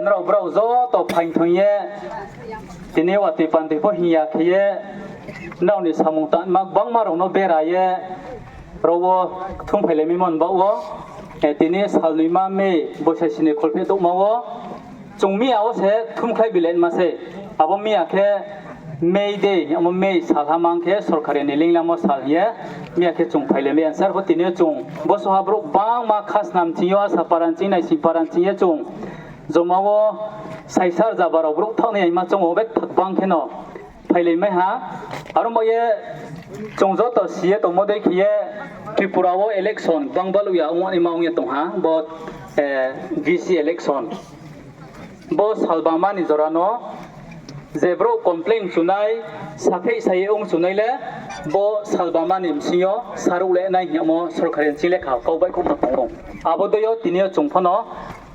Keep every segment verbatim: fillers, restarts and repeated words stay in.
Brao brao joto phaing thoing ye, tini watoi pandoi pho hing ya khe ye, nrao ni samung tangma gbangma rao no bera ye, ro wo kthumphailaimai mon baoh wo, tini salnoima May boisai sini kholpheh douhma wo, chung miya wo se kthumkhlai bilaima sei. Abo miya khe May Day hing yamo May sal ha mang khe sorkari ni linglamo sal hing ye, miya khe chung phailaimai answer pho tini yo chung bosuh ha brouh gbangma Khasnam ching yo, Asapara ching, Naisingpara ching ye chung joma wo saisa rza ba rao brouh thaoh nai yaima chung wo bethak bang kheno phailaimai ha. Aro mo ye chung joto si ye tongmo dei khe ye Tripura wo election gbang baluh ya ongnaima ong ye tong ha, bo, eh, V C election. Bo salbama ni jora no je brouh complain chunai, sapheih sa ye ong chunai le, bo salbama ni bsing yo saruh le nai hing yamo sorkari ni ching lekha kau baihkhouhmo tong ou. Abo dei yo tini yo chung phano,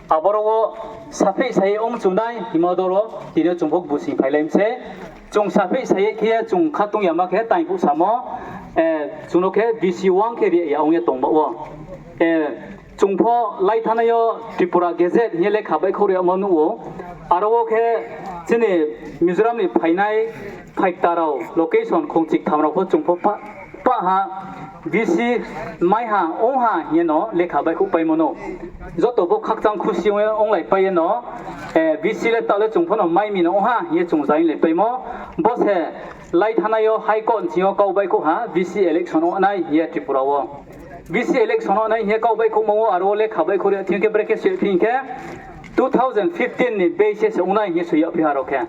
aboro wo sapheih sa ye ong chunai hingmo doro tini yo chung pho busing phailai mi sei. Chung sapheih sa ye khe ye chung khatung yama khe taingphuh samo, eh, chung no khe V C one khe ri ya ong ye tong baoh wo. Eh, chung pho laithanai yo Tripura Gazette hing ye lekha baihkhouh ri yamo nuh ou. Aro wo khe chini Mizoram ni phainai phaikta rao, location khongchiktham rao pho chung pho pah, pah ha, V C mai ha, ong ha hing ye no lekha baihkhouhpaimo no. Joto bo khakchang khusi ong ye onglaipai ye no, eh, V C le taoh le chung phano mai mi no ong ha hing ye chung zainglaipaimo. Bo se laithanai yo High Court ni ching yo kau baihkhouh ha, V C election ong nai hing ye Tripura wo. V C election ong nai hing ye kau baihkhouhmo wo aro wo lekha baihkhouh ri thing khe brekhe se phi hing khe two thousand fifteen ni basis se ong nai hing ye soi yagphi ha rao khe.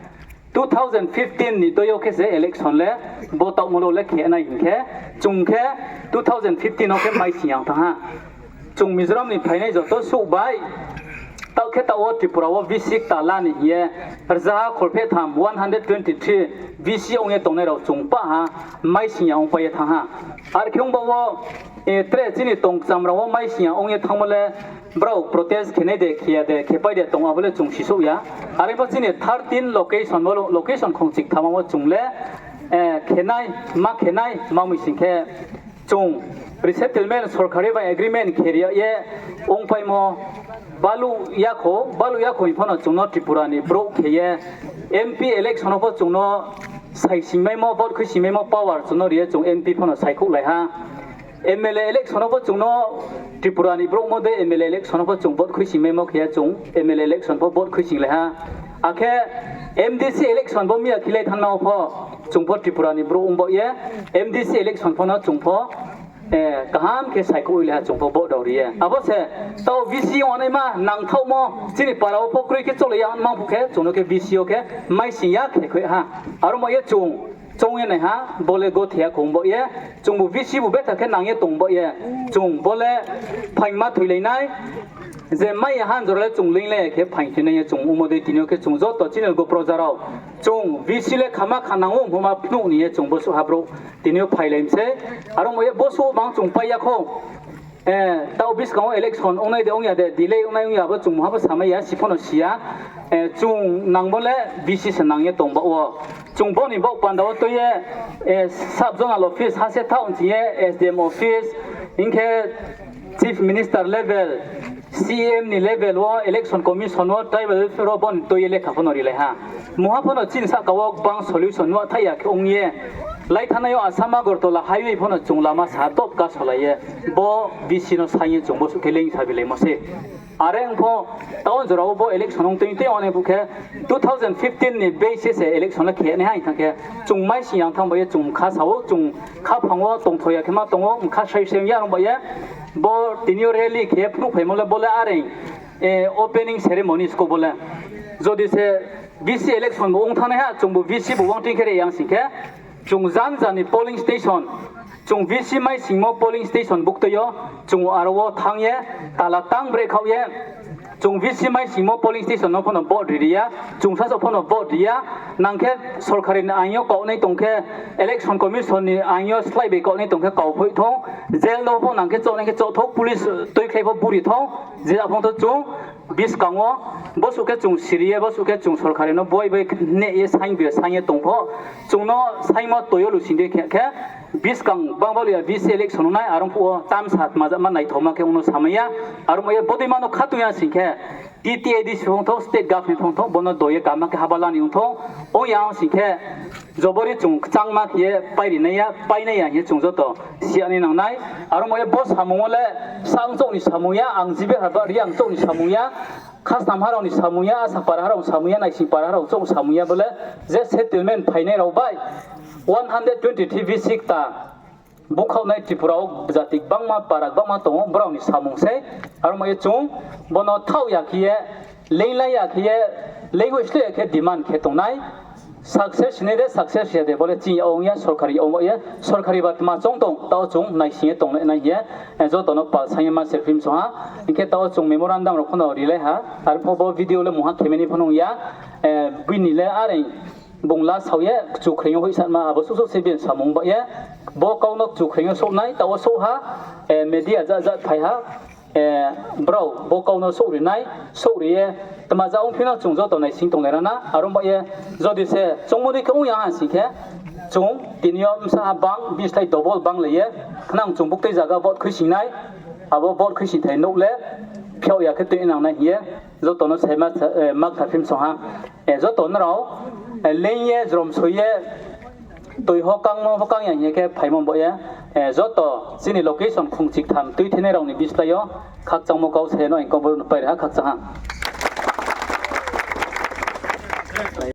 Two thousand fifteen ni toi yo khe se election le bo taohmo lo le khe nai hing khe, chung khe two thousand fifteen wo khe maising yang thanng ha. Chung Mizoram ni phainai joto suh bai, taoh khe taoh wo Tripura wo V C kta la ni hing ye, rza kholpheh tham, one hundred twenty three V C ong ye tongnai rao chung pah ha, maising ya ongpai ye thanng ha. Ar khe ong baoh wo, eh, tre chini tongkcham rao wo maising ya ong ye thanngmo le, brao protest khenai de, khe ya de, khepai de tong abo le chung sisouh ya. Are pho chini thirteen location wo, location khongchiktham wo chung le, eh, khenai, ma khenai, ma mui sing khe chung resettlement sorkari bai agreement khe ri ya ye ongpaimo baluh ya kho, baluh ya kho hing phano chung no Tripura ni brouh khe ye M P election wo pho chung no saisingmaimo, vote khuisingmaimo power chung no ri ye chung M P phano saikhouhlai ha. M L A election wo pho chung no Tripura ni brouhmo dei M L A election wo pho chung vote khuisingmaimo khe ye chung M L A election pho vote khuisinglai ha. Akhe M D C election bo miya khilai thanngma wo pho chung pho Tripura ni brouh ong baoh ye M D C election pho no chung pho, eh, kaham khe saikhouhlai ha chung pho vote rao ri ye. Abo se taoh V C ongnaima nangthaohmo chini para wo pho kroi khe cholai ya ongmang phuh khe chung no khe V C yo khe maising ya khe khoi ha. Aro mo ye chung choung ye nai ha, bo le gothe ya kho ong baoh ye, chungbu V C bu betha khe nang ye tong baoh ye, chung bo le phaingma thoilai nai, je mai ya ha jora le chung leinglai ya khe phaing thoinai ye chung ongmo dei tini yo khe chung joto chini loge proja rao, chung V C le khama kha nang ou hingmo ma phnuh ni ye chung bosuh ha brouh tini yo phailai mi sei, aro mo ye bosuh bang chung pai ya kho. Eh, taoh buskang wo election ongnai de ong ya de, delay ongnai ong ya bo chung mungha pho samai ya, si pho no si ya. Eh, chung nangmo le V C se nang ye tong baoh wo. Chung bo ni baoh panda wo tui ye, eh, sub zonal office ha se thaoh hing ye, S D M office, hing khe Chief Minister level, C M ni level wo, Election Commission wo, Tribal Welfare wo bo ni tui ye lekha pho no rilai ha. Mungha pho no chini sahka wo gbang solution nuh thaih ya khe ong ye. Laithanai yo Assam Agartala highway pho no chung lama sa top ka solai ye. Bo V C no saing ye chung bosuh khe leing sabilaimo se. Are ong pho, taoh jora wo bo election ong tui tei ongnai phuh khe two thousand fifteen ni basis se election le khe nai ha hing thanng khe, chung maising yang thanng bai ye chung mkha sa ou, chung khaphang wo tongtho ya khe ma tong ou, mkha sai se ya rong bai ye, bo tini yo rally khe phnuhphaimo le bo le are, eh, opening ceremony sko bo le. Jodi se V C election bo ong thanngnai ha, chungbu V C bu wangting khe re yang sing khe, chung janja ni polling station, chung V C maisingmo polling station buktui yo, chung aro wo thanng ye, tala tang brekhaoh ye, chung V C maisingmo polling station no pho no vote ri ri ya, chung sasaoh pho no vote ri ya, nang khe sorkari ni aing yo kaunai tong khe, Election Commission ni aing yo slái bai kaunai tong khe kauphoih thou, jail no pho nang khe chohnai khe choh thou, police tuikhlai pho buri thou, je aphang tho chung, buskang wo, bosuh khe chung siri ye, bosuh khe chung sorkari no buai bai neh ye saing bi saing ye tong pho, chung no saingmo toi yo lusing di khe khe, Buskang bang bal ya VC election ong nai, are ong phuh wo tamsa tma jama naithaoma khe ong no samai ya. Are ong ye bodei ma no khatong ya sing khe, TTAADC phung thou, state government phung thou, bo no do ye kaham khe haba la ni ong thou. Ong ya ong sing khe, jobori chung kchangma khe ye pairi nai ya, painai ya hing ye chung joto si ya ni nang nai. Are ong ye bo samung wo le, sa ongchouh ni samung ya, ang jibe ha ba Reang chouh ni samung ya, Khasnamha rao ni samung ya, Asapara ha rao ni samung ya, Naisingpara ha rao chouh ni samung ya bo le, je settlement phainai rao bai, one hundred twenty-three VC kta bukhaohnai Tripura wo jati gbangma, para gbangma tong ou, brao ni samung sei. Are ong ye chung bo no thaoh ya khe ye, leinglai ya khe ye, leinghoih sleh ya khe demand khe tong nai. Success nai de, success ya de, bo le chini yag ong ya, sorkari yag ong ye, sorkari ba tma choung tong, taoh chung naising ye tonglai nai hing ye, joto no pal saing ye ma se phim song ha. Hing khe taoh chung memorandum rao pho no rilai ha, are pho bo video le mungha khemeni pho nung ya, bini le are bung la sao ye kchu khreing yo hoihsanma abo suhsouh se bini samung ba ye, bo kau no kchu khreing yo souh nai, taoh wo souh ha, media jat jat phai ha, brao bo kau no souhri nai, souhri ye, tma ja ongphi no chung joto naising tonglai ra na, are ong ba ye, jodi se choungmo dei khe ong ya ha sing khe, chung tini yo bsa ha bang, bini slái double bang lai ye, khnang chung buktui zaga vote khuising nai, abo vote khuising thai nouh le, phiao ya khe tuinang nai hing ye, joto no sai ma, ma kthar phim song ha. Joto nrao, leing ye, jromsoi ye, toi ho kangmo ho kang ya hing ye khe phaimo bo ye, joto chini location khongchi ktham tuithenai rao ni bislái yo, khakchangmo kau se no ang kau bo no pairi ha, khakchang ha.